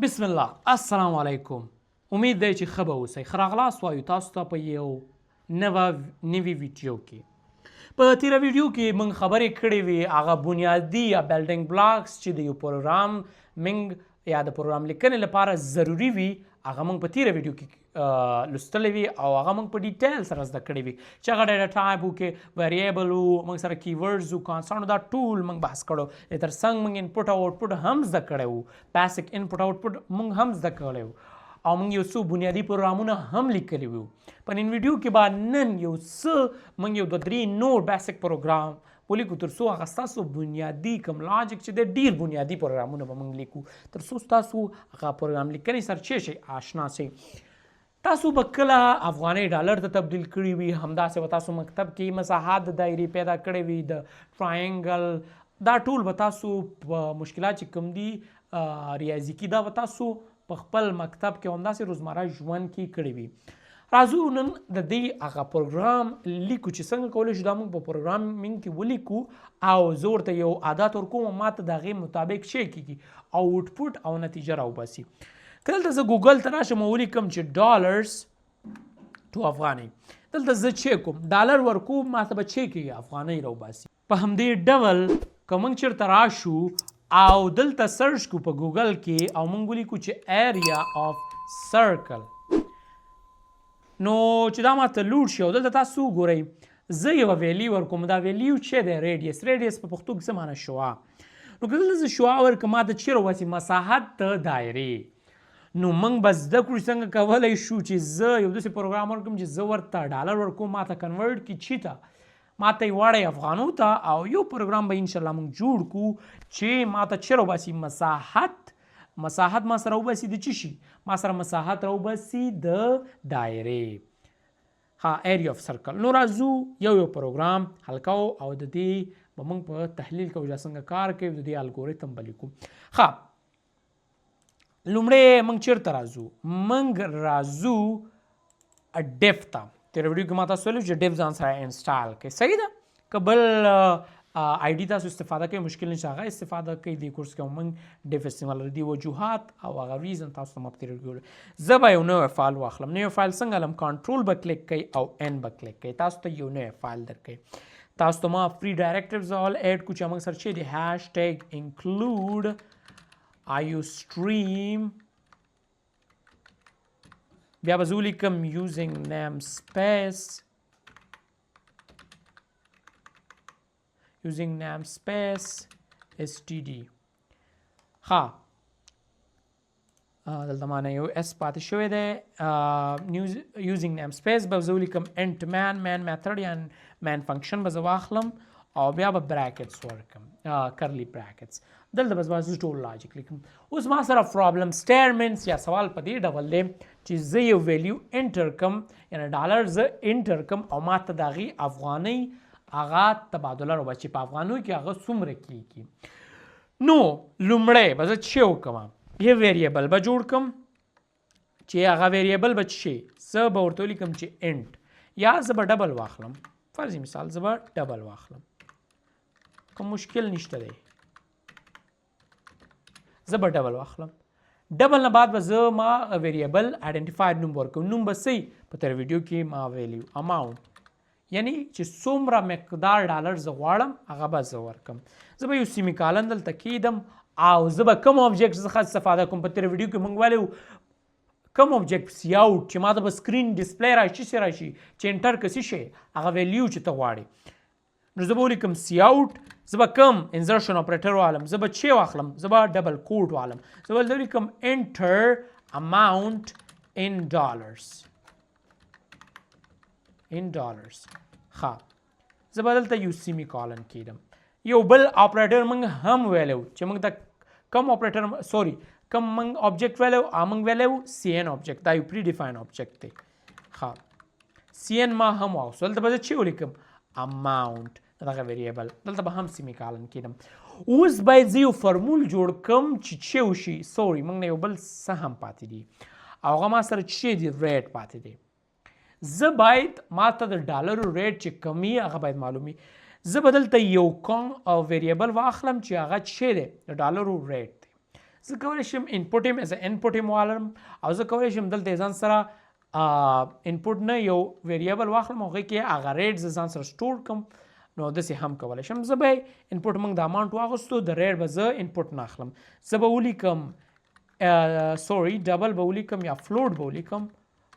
بسم الله، السلام علیکم. امید دی چې ښه به اوسئ. ښه راغلاست وایو تاسو ته په یو نوه نوي ویډیو کې. په تیره ویډیو کې موږ خبرې کړې وې هغه بنیادي یا building blocks چې د یو programming یا د پروګرام لیکنې لپاره ضروري وي، هغه موږ په تیره ویډیو کې لوستلې وي او هغه موږ په detail سره زده کړې وي چې هغه data type وو کې variable وو، موږ سره keywords وو، constant، دا ټول موږ بحث کړو. د تر څنګ موږ input او output هم زده کړی وو، basic input output موږ هم زده کړی وو او موږ یو څو بنیادي پروګرامونه هم لیکلي وو. په نن ویډیو کې به نن یو څه موږ یو دوه درې نور basic پروګرام ولیکو، تر څو هغه ستاسو بنیادي کوم logic چې دی، ډیر بنیادي پروګرامونه به موږ لیکو تر څو ستاسو هغه پروګرام لیکنې سره چې شئ آشنا شئ. تاسو به کله افغانۍ ډالر ته تبدیل کړي وي، همداسې به تاسو مکتب کې مساحات د دایرې پیدا کړی وي، د triangle، دا ټول به تاسو په مشکلات چې کوم دي ریاضیکي، دا به تاسو په خپل مکتب کې همداسې روزمره ژوند کې کړی وي. راځو نن د دې هغه پروګرام لیکو چې څنګه کولی شو دا موږ په programming کې ولیکو او زه ورته یو عادت ورکوم، ماته د هغې مطابق شی کېږي، output او نتیجه راوباسي. که دلته زه ګوګل ته راشم او ولیکم چې dollars to افغانۍ، دلته زه چې کوم ډالر ورکوم ماته به چې کېږي افغانۍ راوباسي. په همدې ډول که موږ چېرته راشو او دلته search کو په ګوګل کې او موږ ولیکو چې area of circle، نو چې دا ماته load شي او دلته تاسو وګورئ، زه یوه value ورکوم. دا value چې دی radius. Radius په پښتو کې څه معنی؟ شعاع. نو که دلته زه شعاع ورکړم ماته چېرې وباسي؟ مساحت د دایرې. نو موږ به زده کړو څنګه کولی شو چې زه یو داسې پروګرام ورکړم چې زه ورته ډالر ورکوم، ماته convert کړي چی ته، ماته یې واړی افغانو ته، او یو پروګرام به انشاءالله موږ جوړ کړو چې ماته چېرې وباسي مساحت. مساحت ما سره وباسي د چی شي؟ ما سره مساحت راوباسي د دایرې، ها، area of circle. نو راځو یو یو پروګرام حل کوو او د دې به موږ په تحلیل کوو چې څنګه کار کوي، د دې الګوریتم به لیکو. ښه، لومړی موږ چېرته راځو؟ موږ راځو def ته. تېره ویډیو کې ما تاسو ویلي چې def ځان سره install کړئ، صحیح ده؟ که بل IDE تاسو استفاده کوئ مشکل نشته، هغه استفاده کوئ. دې کورس کې موږ def استعمال دي، وجوهات او هغه reason تاسو ته ما په تېره ویډیو. زه به یو نوی فایل واخلم. نوی فایل څنګه لم؟ کنټرول به کلیک کوئ او N به کلیک کوئ، تاسو ته یو نوی فایل درکوي. تاسو ته ما free directives اول add کو چې موږ سره چې دی #include iostream، بیا به زه ولیکم using namespace، using namespace std. ها، دلته ما نه یو s پاتې شوی دی. Using namespace به زه ولیکم int main، main method یا main function به زه واخلم او بیا به brackets ورکم، curly brackets. دلته به زه ټول logic لیکم. اوس ما سره problem statements یا سوال په دې ډول دی چې زه یو value enter کم، یعنی ډالر زه enter کم او ما ته د هغې افغانۍ هغه تبادله راوباسي چې په افغانیو کې هغه څومره کېږي. نو لومړی به زه څه وکړم؟ یو variable به جوړ کم چې هغه variable به څه شي، زه به ورته ولیکم چې int یا زه به double واخلم. فرضي مثال زه به double واخلم، کوم مشکل نشته دی، زه به double واخلم. Double نه بعد به زه ما variable identifier نوم ورکوم. نوم به څه؟ په تېره ویډیو کې ما ویلي amount، یعنی چې څومره مقدار ډالر زه غواړم هغه به زه ورکم. زه به یو semicolon دلته کیدم او زه به کوم object څخه استفاده کوم؟ په تېره ویډیو کې موږ ویلي کوم object؟ Cout، چې ما ته به screen display راشي، څه راشي چې enter که څه شی هغه value چې ته غواړې. نو زه به ولیکم cout، زه به کوم insertion operator والم، زه به چې واخلم؟ زه به double quote والم، زه به ولیکم enter amount in dollars، in dollars. ښه، زه به دلته یو semicolon کیدم. یو بل اپریټر موږ هم ویلی چې موږ ته کوم اپریټر، sorry، کوم موږ object ویلی و؟ موږ ویلی و cin object. دا یو predefine object دی. ښه، cin ما هم واخیستو. دلته به زه چې ولیکم؟ Amount، دغه variable دلته به هم semicolon کیدم. اوس باید زه یو فرمول جوړ کم چې څه وشي. Sorry، موږ نه یو بل څه هم پاتې دي او هغه ما سره چې دی rate پاتې دی. زه باید ما ته د ډالرو rate چې کمی هغه باید معلومي. زه به دلته یو کون او variable واخلم چې هغه چې دی د ډالرو rate دی. زه کولی شم انپوټ هم از انپوټ هم والم او زه کولی شم دلته ځان سره انپوټ نه یو ویریبل واخلم او هغې کې هغه ریټ زه ځان سره سټور کړم. نو داسې هم کولی شم. زه به انپوټ موږ د اماونټ واغوستو، د ریټ به زه انپوټ نه اخلم. زه به ولیکم سوري ډبل به ولیکم یا فلوټ به ولیکم،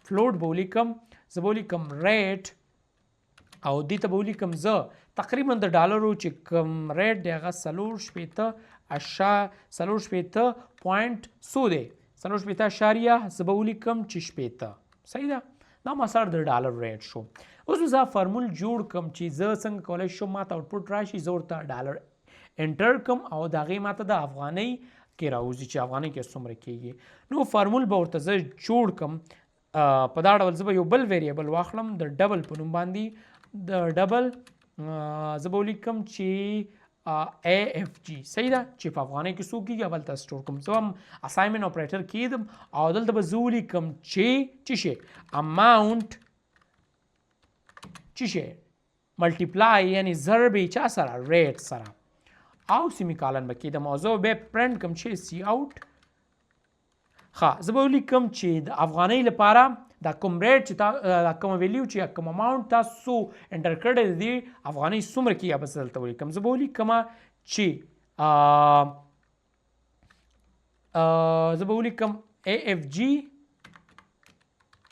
فلوټ به ولیکم. زه به ولیکم ریټ او دې ته به ولیکم زه تقریبا د ډالرو چې کوم ریټ دی هغه 64 پوینټ څو دی، 64 اشاریه زه به ولیکم چې 60. صحیح ده، دا ما سره د ډالر ریټ شو. اوس به زه فارمول جوړ کړم چې زه څنګه کولی شم ما ته آوټپوټ راشي، زه ورته ډالر انټر کړم او د هغې ما ته د افغانۍ کې راوځي چې افغانۍ کې څومره کېږي. نو فارمول به ورته زه جوړ کړم په دا ډول. زه به یو بل ویریبل واخلم د ډبل په نوم باندې، د ډبل زه به ولیکم چې ای اف جی. صحیح ده، چې په افغانۍ کې څو کېږي هلته سټور کړم. زه هم اساینمنټ اپریټر کېدم او دلته به زه ولیکم چې څه شی اماونټ څه شی ملټیپلای یعنی ضرب چا سره ریټ سره او سیمیکالن به کېدم او زه به پرنټ کړم چې سی اوټ. ښه، زه به ولیکم چې د افغانۍ لپاره دا کوم ریټ چې تا دا کومه ویلیو چې یا کوم اماونټ تاسو انټر کړی دی افغانۍ څومره کېږي به زه دلته ولیکم. زه به ولیکم چې زه به ولیکم ای اف جی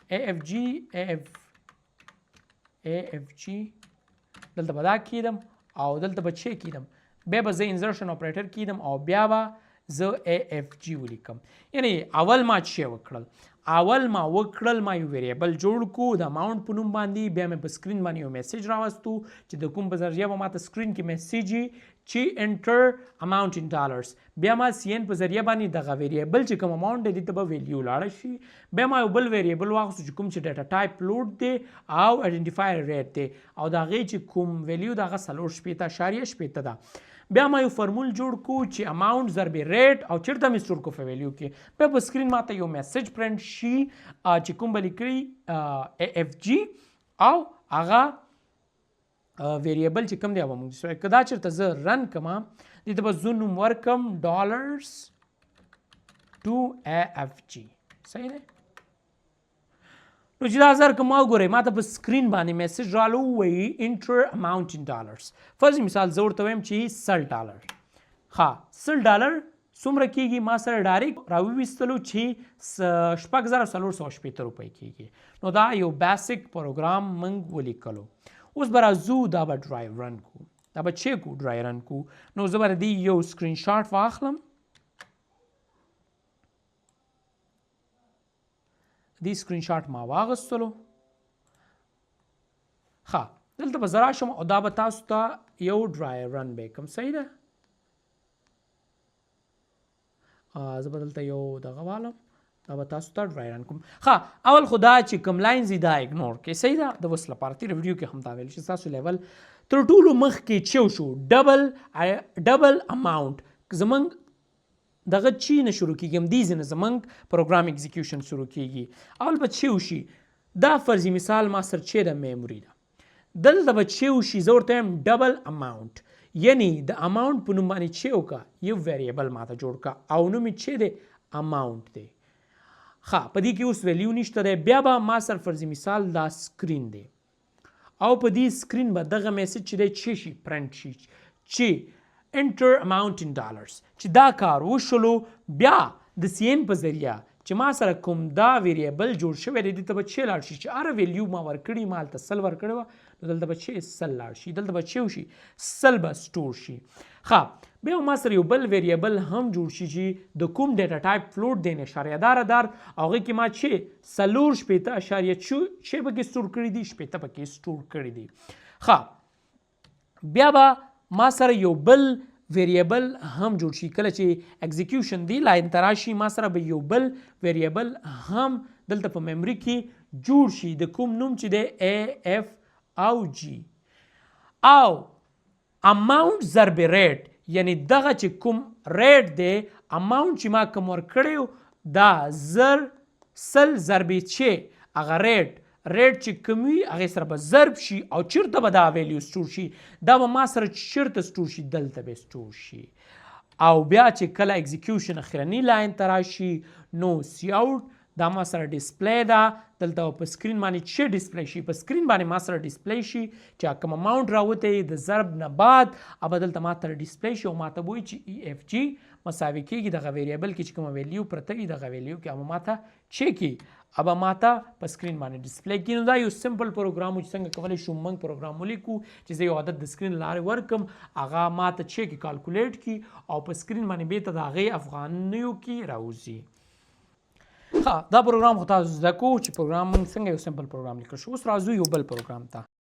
ای اف جی ای اف ای اف جی، دلته به دا کیدم او دلته به چې کیدم، بیا به زه انزرشن اپریټر کیدم او بیا به زه ای اف جی ولیکم. یعنی اول ما چې وکړل، اول ما وکړل ما یو ویریبل جوړ کو د اماونټ په نوم باندې، بیا مې په سکرین باندې یو میسج راوستو چې د کوم په ذریعه به ماته سکرین کې میسج چې انټر اماونټ ان ډالرز. بیا ما سی ان په ذریعه باندې دغه ویریبل چې کوم اماونټ دی دې ته به ویلیو لاړه شي. بیا ما یو بل ویریبل واخیستو چې کوم چې ډیټا ټایپ فلوټ دی او ایډنټیفایر ریټ دی او د هغې چې کوم ویلیو د هغه 64.60 ده. بیا ما یو فرمول جوړ کو چې اماونټ ضرب ریټ او چېرته مې سټور کو په ویلیو کې. بیا په سکرین ماته یو میسج پرنټ شي چې کوم به لیکلي ای اف جی او هغه ویریبل چې کوم دی هغه موږ ډیسپلی. که دا چېرته زه رن کړم دې ته به زه نوم ورکړم ډالرز ټو ای اف جی. صحیح دی. نو چې دا زر کوم وګورئ ما ته په سکرین باندې میسج رالو وایي انټر اماونټ ان ډالرز. فرض مثال زه ورته وایم چې 100 ډالر. ښه، 100 ډالر څومره کېږي؟ ما سره ډایرکټ راوویستلو چې 6460 روپۍ کېږي. نو دا یو بیسیک پروګرام موږ ولیکلو. اوس به راځو دا به ډرای رن کو، دا به چې کو ډرای رن کو. نو زه به د دې یو سکرین شاټ واخلم. دې سکرین شاټ ما واغستلو. ښه، دلته به زه راشم او دا به تاسو ته یو ډرای رن به کوم. صحیح ده. زه به دلته یو دغه والم، دا به تاسو ته ډرای رن کوم. ښه، اول خو دا چې کوم لاینز دي دا اګنور کړئ. صحیح ده. د اوس لپاره تېره ویډیو کې هم دا ویل چې ستاسو لیول تر ټولو مخکې چې وشو ډبل اماونټ زمونږ دغه چی نه شروع کیږي، همدې ځای نه زمونږ پروګرام اکزیکیوشن شروع کیږي. اول به چې وشي، دا فرضي مثال ما سره چې ده میموري ده، دلته به چې وشي زه ورته وایم ډبل اماونټ، یعنی د اماونټ په نوم باندې چې وکړه یو ویریبل ماته جوړ کړه او نوم یې چې دی اماونټ دی. ښه، په دې کې اوس ویلیو نشته دی. بیا به ما سره فرضي مثال دا سکرین دی او په دې سکرین به دغه میسج چې دی چې شي پرنټ شي چې انټر اماونټ ان ډالرز. چې دا کار وشلو بیا د سی ان په ذریعه چې ما سره کوم دا ویریبل جوړ شوی دی دې ته به چې لاړ شي چې هره ویلیو ما ورکړي، ما هلته 100 ورکړې وه، نو دلته به چې 100 لاړ شي، دلته به چې وشي 100 به سټور شي. ښه، بیا ما سره یو بل ویریبل هم جوړ شي چې د کوم ډیټا ټایپ فلوټ دی، نه اشاریه داره دار، هغې کې ما چې 64 اشاریه چې پکې سټور کړي دي، 60 پکې سټور کړي دي. ښه، بیا به ما سره یو بل ویریبل هم جوړ شي. کله چې اکزیکیوشن دی لاین ته راشي ما سره به یو بل ویریبل هم دلته په میموري کې جوړ شي د کوم نوم چې دی ای اف او جی او اماونټ ضرب ریټ، یعنی دغه چې کوم ریټ دی اماونټ چې ما کوم ورکړی دا 100 ضرب چې هغه ریټ چې کوم وي هغې سره به ضرب شي او چېرته به دا ویلیو سټور شي، دا به ما سره چېرته سټور شي، دلته به سټور شي. او بیا چې کله ایگزیکیوشن اخرنی لاین ته راشي نو سی اوټ، دا ما سره ډیسپلی ده. دلته په سکرین باندې چې ډیسپلی شي، په سکرین باندې ما سره ډیسپلی شي چې کوم اماونټ راوتی د ضرب نه بعد، ابه دلته ما ته ډیسپلی شي او ما ته وایي چې ای اف جی مساوي کېږي دغه ویریبل کې چې کومه ویلیو پرته وي، دغه ویلیو کې ابه ما ته چې کی ابه ما ته په سکرین باندې ډیسپلی کړي. نو دا یو سمپل پروګرام چې څنګه کولی شو موږ پروګرام ولیکو چې زه یو عدد د سکرین لارې ورکم، هغه ما ته چې کې کالکولیټ کړي او په سکرین باندې بیرته د هغې افغانیو کې راوځي. ښه، دا پروګرام خو تاسو زده کو چې پروګرام موږ څنګه یو سمپل پروګرام لیکل شو. اوس راځو یو بل پروګرام ته.